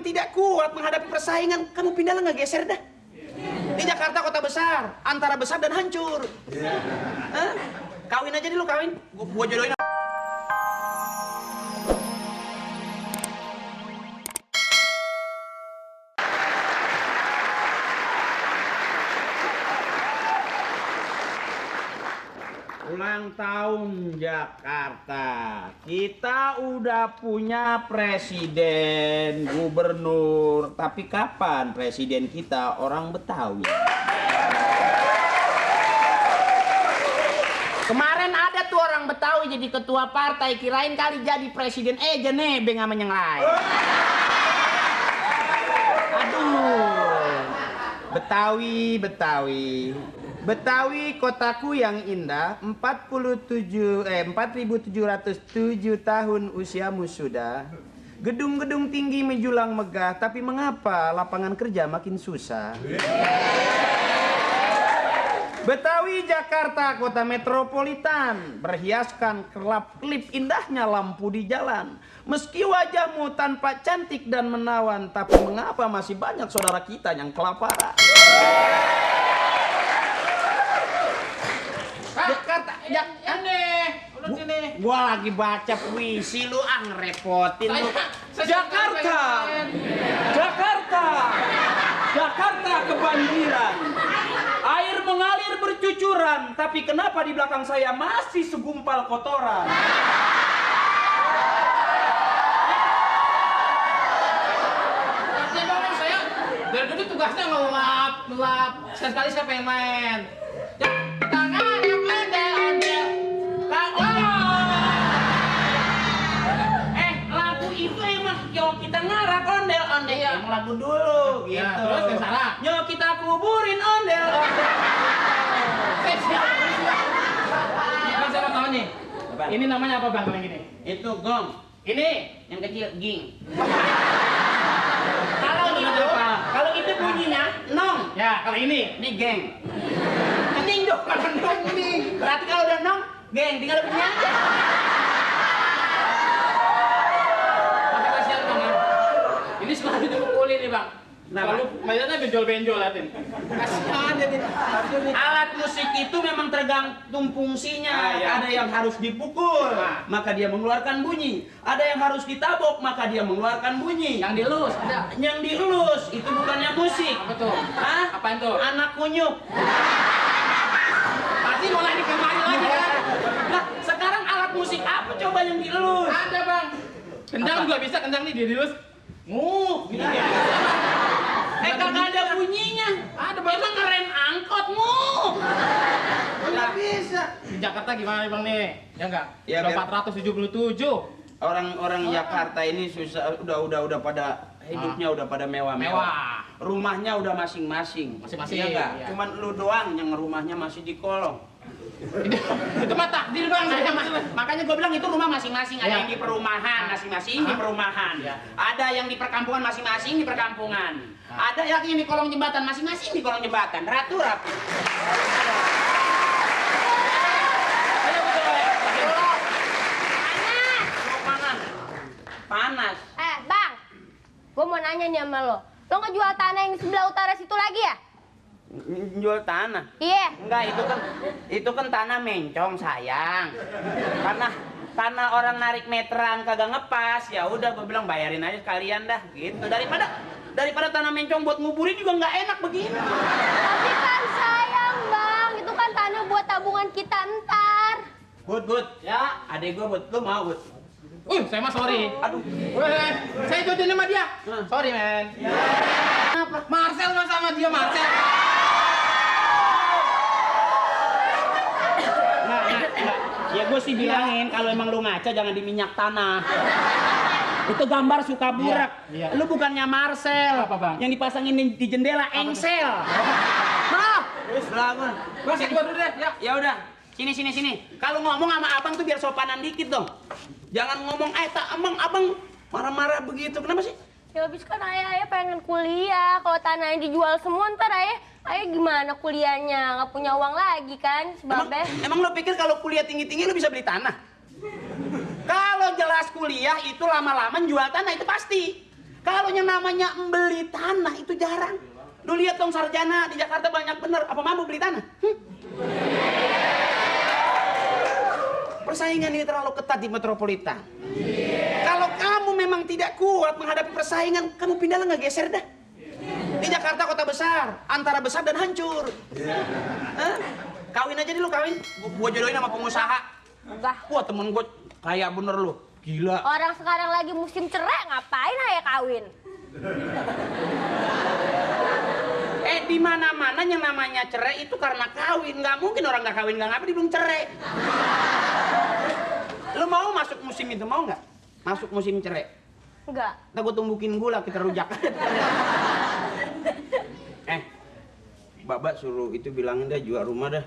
tidak kuat menghadapi persaingan, kamu pindahlah nggak geser dah. Di Jakarta kota besar, antara besar dan hancur. Hah? Kawin aja dulu, kawin. Gua jodohin. Ulang tahun Jakarta. Kita udah punya presiden, gubernur. Tapi kapan presiden kita orang Betawi? Kemarin ada tuh orang Betawi jadi ketua partai, kirain kali jadi presiden. Jenebeng sama yang lain. Aduh. Betawi kotaku yang indah, 4.707 tahun usiamu sudah. Gedung-gedung tinggi menjulang megah, tapi mengapa lapangan kerja makin susah? Betawi Jakarta kota metropolitan, berhiaskan kelap-kelip indahnya lampu di jalan. Meski wajahmu tanpa cantik dan menawan, tapi mengapa masih banyak saudara kita yang kelaparan? Jakarta, gua lagi baca puisi lu ngerepotin lu. Jakarta kebanjiran. Air mengalir bercucuran, tapi kenapa di belakang saya masih segumpal kotoran? Saya dari dulu tugasnya ngelap. Sekali siapa yang main? Lagu itu emang kita ngarap ondel-ondel. Iya. Emang lagu dulu gitu. Ya, terus yang salah. Yuk kita kuburin ondel-ondel. Bang, saya mau tahu nih. Ini namanya apa bang kalau yang gini? Itu gong. Ini Yang kecil ging. kalau itu Bunyinya nong. ya kalau ini Geng. Kening dong kalau nong ning. Berarti kalau udah nong, geng tinggal bunyi aja. tapi kasihan bang ya. Ini sekolah dipukulin nih bang. Kenapa? Kalau mainnya benjol-benjol liatin. Kasihan jadi. Alat musik itu memang tergantung fungsinya. Iya. Ada yang harus dipukul, maka dia mengeluarkan bunyi. Ada yang harus ditabok, maka dia mengeluarkan bunyi. Yang dielus ada. Yang dielus itu bukannya musik. Apa tuh? Hah? Apaan tuh? Anak kunyuk. Pasti mulai dikembali lagi kan? Nah, sekarang alat musik apa coba yang dielus? Ada bang. Kendang juga bisa, kendang nih dielus. Gini. Kagak ada bunyinya. Ada bang. Emang ngerem angkot Nggak bisa. Di Jakarta gimana nih bang nih? Ya enggak? Ya, Udah biar- 477. Orang-orang Jakarta ini susah, udah pada hidupnya udah pada mewah-mewah. Mewah. Rumahnya udah masing-masing. Masing-masing, Iya nggak? iya. Cuman lu doang yang rumahnya masih di kolong. Itu mah takdir bang. Makanya gue bilang itu rumah masing-masing. Ada Iya. yang di perumahan masing-masing di perumahan. Iya. Ada yang di perkampungan masing-masing di perkampungan. Ada yang di kolong jembatan masing-masing di kolong jembatan. Ratu-ratu. Ayo betul. Panas. Bang, gue mau nanya nih sama lo. Lo ngejual tanah yang di sebelah utara situ lagi ya? Jual tanah. Iya. Enggak, itu kan tanah mencong sayang. Karena orang narik meteran kagak ngepas, ya udah gue bilang bayarin aja sekalian dah gitu. Daripada tanah mencong buat nguburin juga nggak enak begini. Tapi kan sayang bang, itu kan tanah buat tabungan kita ntar. Bud, ya adek gue Bud, lu mau Bud? Saya mah sorry. Aduh, Weh, saya jodohin sama dia. Sorry men. kenapa? Marcel mah sama dia Marcel. Nah, ya gue sih bilangin kalau emang lu ngaca jangan di minyak tanah. Itu gambar suka burak. Iya. Lu bukannya Marcel. Apa, Bang? Yang dipasangin di jendela engsel. Nah, wis lamun. Gua sih gua dulu deh. Ya. Ya udah, sini. Kalau ngomong sama abang tuh biar sopanan dikit dong. Jangan ngomong, abang marah-marah begitu. Kenapa sih? Ya habis kan ayah pengen kuliah. Kalau tanahnya dijual semua ntar ayah gimana kuliahnya? Nggak punya uang lagi kan sebabnya. Emang lo pikir kalau kuliah tinggi-tinggi lo bisa beli tanah? Kalau jelas kuliah itu lama-lama jual tanah itu pasti. Kalau yang namanya beli tanah itu jarang. Lu lihat dong sarjana di Jakarta banyak bener. Apa mampu beli tanah? Persaingan ini terlalu ketat di metropolitan. Kalau kamu memang tidak kuat menghadapi persaingan, kamu pindahlah nggak geser dah. Di Jakarta kota besar, antara besar dan hancur. Hah? Kawin aja dulu kawin. Gua jodohin sama pengusaha. Enggak. Wah temen gua kayak bener lu. Gila. Orang sekarang lagi musim cerai, ngapain ayah kawin? Di mana-mana yang namanya cerai itu karena kawin. Nggak mungkin orang nggak kawin nggak ngapa dibilang cerai. Lu mau masuk musim itu, mau nggak? Masuk musim cerai? Enggak. Ntar gua tumbukin gula, kita rujak. Babak suruh itu bilangin dah jual rumah dah.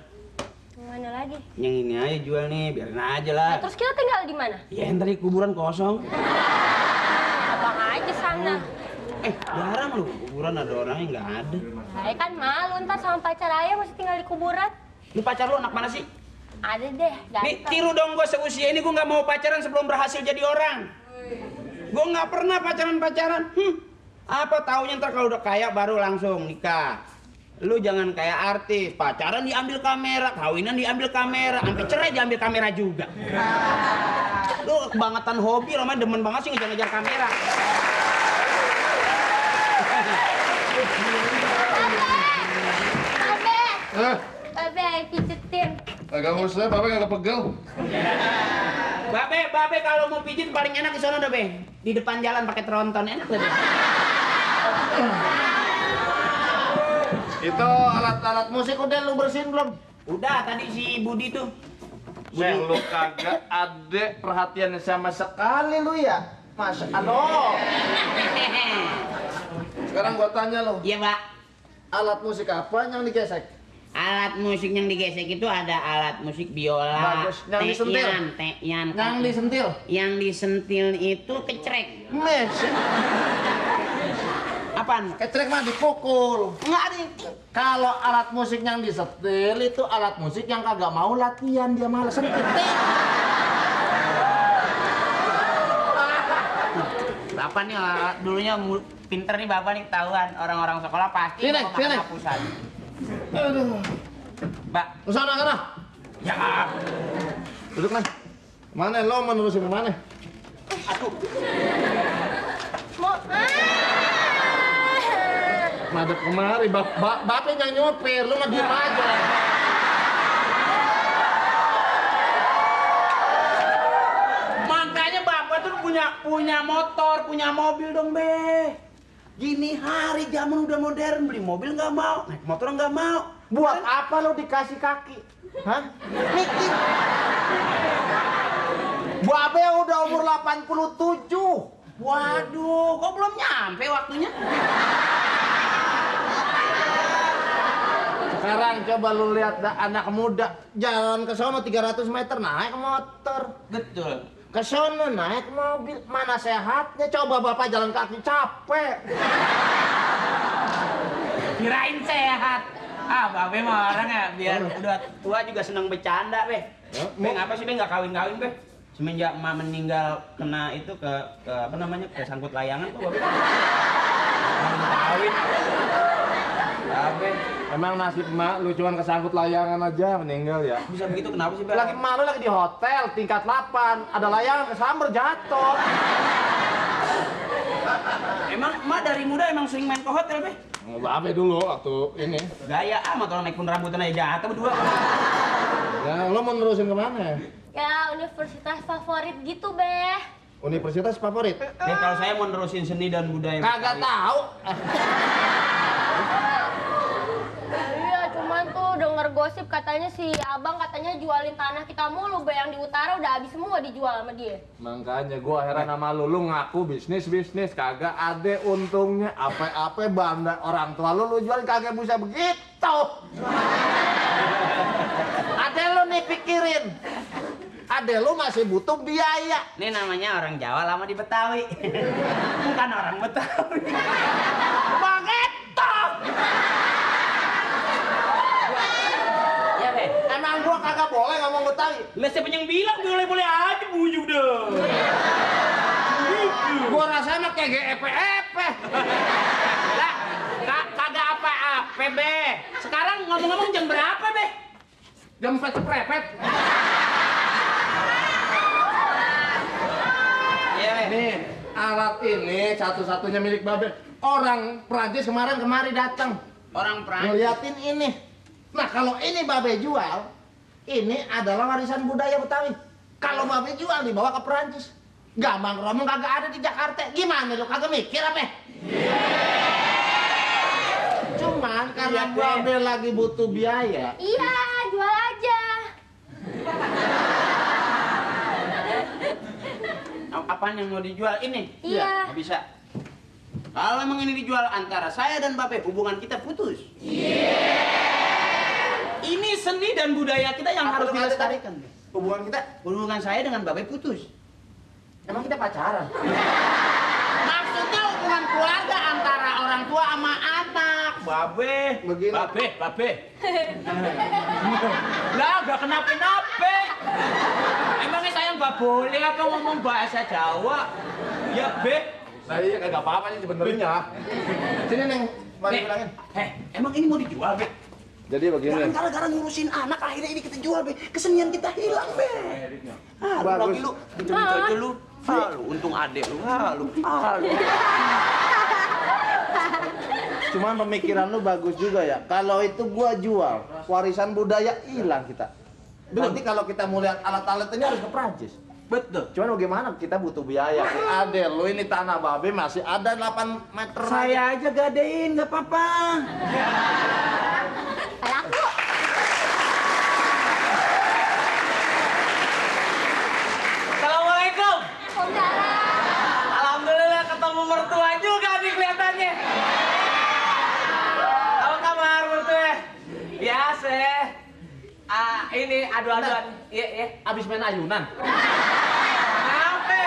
Mana lagi? Yang ini aja jual nih, biarin aja lah. Nah, terus kita tinggal di mana? Ya ntar di kuburan kosong. Abang aja sana. Jarang lu, kuburan ada orangnya nggak ada. Saya kan malu ntar sama pacar ayah masih tinggal di kuburan. Lu pacar lu anak mana sih? Ada deh, Nih, ganteng. tiru dong gua seusia ini, gua nggak mau pacaran sebelum berhasil jadi orang. Gua nggak pernah pacaran-pacaran. Apa taunya ntar kalau udah kaya baru langsung nikah. Lu jangan kayak artis, pacaran diambil kamera, kawinan diambil kamera, sampai cerai diambil kamera juga. Lu kebangetan hobi, lo main demen banget sih ngejar-ngejar kamera. Babe, ayo pijetin. Agak usah, Bapak nggak pegel. Babe kalau mau pijit paling enak di sana dah, Be. Di depan jalan pakai tronton enak tuh. Itu alat-alat musik udah lu bersihin belum? Udah tadi si Budi tuh. Saya lu kagak ada perhatiannya sama sekali lu ya? Mas, aduh. Sekarang gua tanya lu, Iya, Pak. alat musik apa yang digesek? Alat musik yang digesek itu ada alat musik biola, Bagus. Yang disentil? teyan, Yang disentil? Yang disentil itu kecrek. Mes, Apaan? kecrek mah dipukul. Enggak ada. Kalau alat musik yang disetil itu alat musik yang kagak mau latihan, dia malas sentil. Bapak nih dulunya pinter nih Bapak nih ketahuan. Orang-orang sekolah pasti Sini, mau sini. makan hapusan. Aduh. Mbak, Lu sana sana. ya Duduk nih. Mana lo menerusin kemana? aduh. Mau Madep kemari, bapak yang nyopir, lu mah diem aja. Makanya Bapak tuh punya motor, punya mobil dong, Be. Gini hari zaman udah modern, beli mobil nggak mau, naik motor nggak mau. Buat apa lo dikasih kaki? Hah? Mikir. Babe udah umur 87. Waduh, kok belum nyampe waktunya? Sekarang coba lu lihat anak muda jalan ke sono 300 meter naik motor. Betul. Ke sono naik mobil. Mana sehatnya? Coba bapak jalan kaki capek. Kirain sehat. Babe mah orang ya, biar udah tua juga seneng bercanda, Be. Be, ngapa sih Be nggak kawin-kawin, Be? Semenjak emak meninggal kena itu ke apa namanya, ke sangkut layangan tuh, Babe. Kawin. Babe, Emang nasib emak lu cuman kesangkut layangan aja meninggal ya? bisa begitu kenapa sih, Be? Lagi emak lu lagi di hotel tingkat 8. Ada layangan kesamber jatuh. Emang emak dari muda emang sering main ke hotel, Be? Babe dulu waktu ini. Gaya amat orang naik pun rambutan aja jatuh berdua. Ya, lo mau nerusin kemana? ya universitas favorit gitu, Be. Universitas favorit? Be, kalau saya mau nerusin seni dan budaya Kagak Betawi. tahu. Iya, cuman tuh denger gosip katanya si abang katanya jualin tanah kita mulu, Be. Yang di utara udah habis semua dijual sama dia. Makanya gua heran sama lu ngaku bisnis kagak ada untungnya. Apa banda orang tua lu jual kagak bisa begitu. Ade lu nih pikirin. Ade lu masih butuh biaya. Ini namanya orang Jawa lama di Betawi. Bukan orang Betawi. Bangetok. Ya, Be. Emang gua kagak boleh ngomong Betawi. Lah siapa yang bilang boleh-boleh aja bujuk dong. Gua rasanya kayak GEP-EP. apa? Lah, kagak apa-apa, Be. Sekarang ngomong-ngomong jam berapa, Be? Jam 4 seprepet. Iya, Be. Nih, alat ini satu-satunya milik Babe. Orang Prancis kemari datang. Orang Prancis. Ngeliatin ini. Nah, kalau ini Babe jual, ini adalah warisan budaya Betawi. Kalau Babe jual dibawa ke Prancis. Gambang Kromong kagak ada di Jakarta. Gimana lu kagak mikir apa? Cuman karena Iya, Babe lagi butuh biaya. Iya, jual aja. Apaan yang mau dijual ini? Iya. Nggak bisa. Kalau emang ini dijual antara saya dan Babe, hubungan kita putus. Ini seni dan budaya kita yang harus dilestarikan. Hubungan kita, Hubungan saya dengan Babe putus. emang kita pacaran. Maksudnya hubungan keluarga antara orang tua sama anak. Babe. Begini. Babe. Lah, gak kenapa-napa. Emangnya saya nggak boleh apa ngomong bahasa Jawa? Ya, Be. Nah iya kagak apa-apa sih sebenarnya. Sini Neng, mari Be. bilangin. Emang ini mau dijual, Be? Jadi begini. Jangan gara-gara ngurusin anak, akhirnya ini kita jual, Be. Kesenian kita hilang, Be. Bagus. Lagi lu, gitu aja lu. Lu, untung adek lu. Lu. Cuman pemikiran lu bagus juga ya. Kalau itu gua jual, warisan budaya hilang kita. Nanti kalau kita mau lihat alat-alat ini harus ke Prancis. Betul. Cuman bagaimana kita butuh biaya. Ade, lu ini tanah Babe masih ada 8 meter. Saya aja gadein, nggak apa-apa. Laku. Assalamualaikum. Waalaikumsalam. Alhamdulillah ketemu mertua juga nih kelihatannya. Apa kabar mertua? Biasa. Ini adu-aduan. Iya. Abis main ayunan. Kenapa?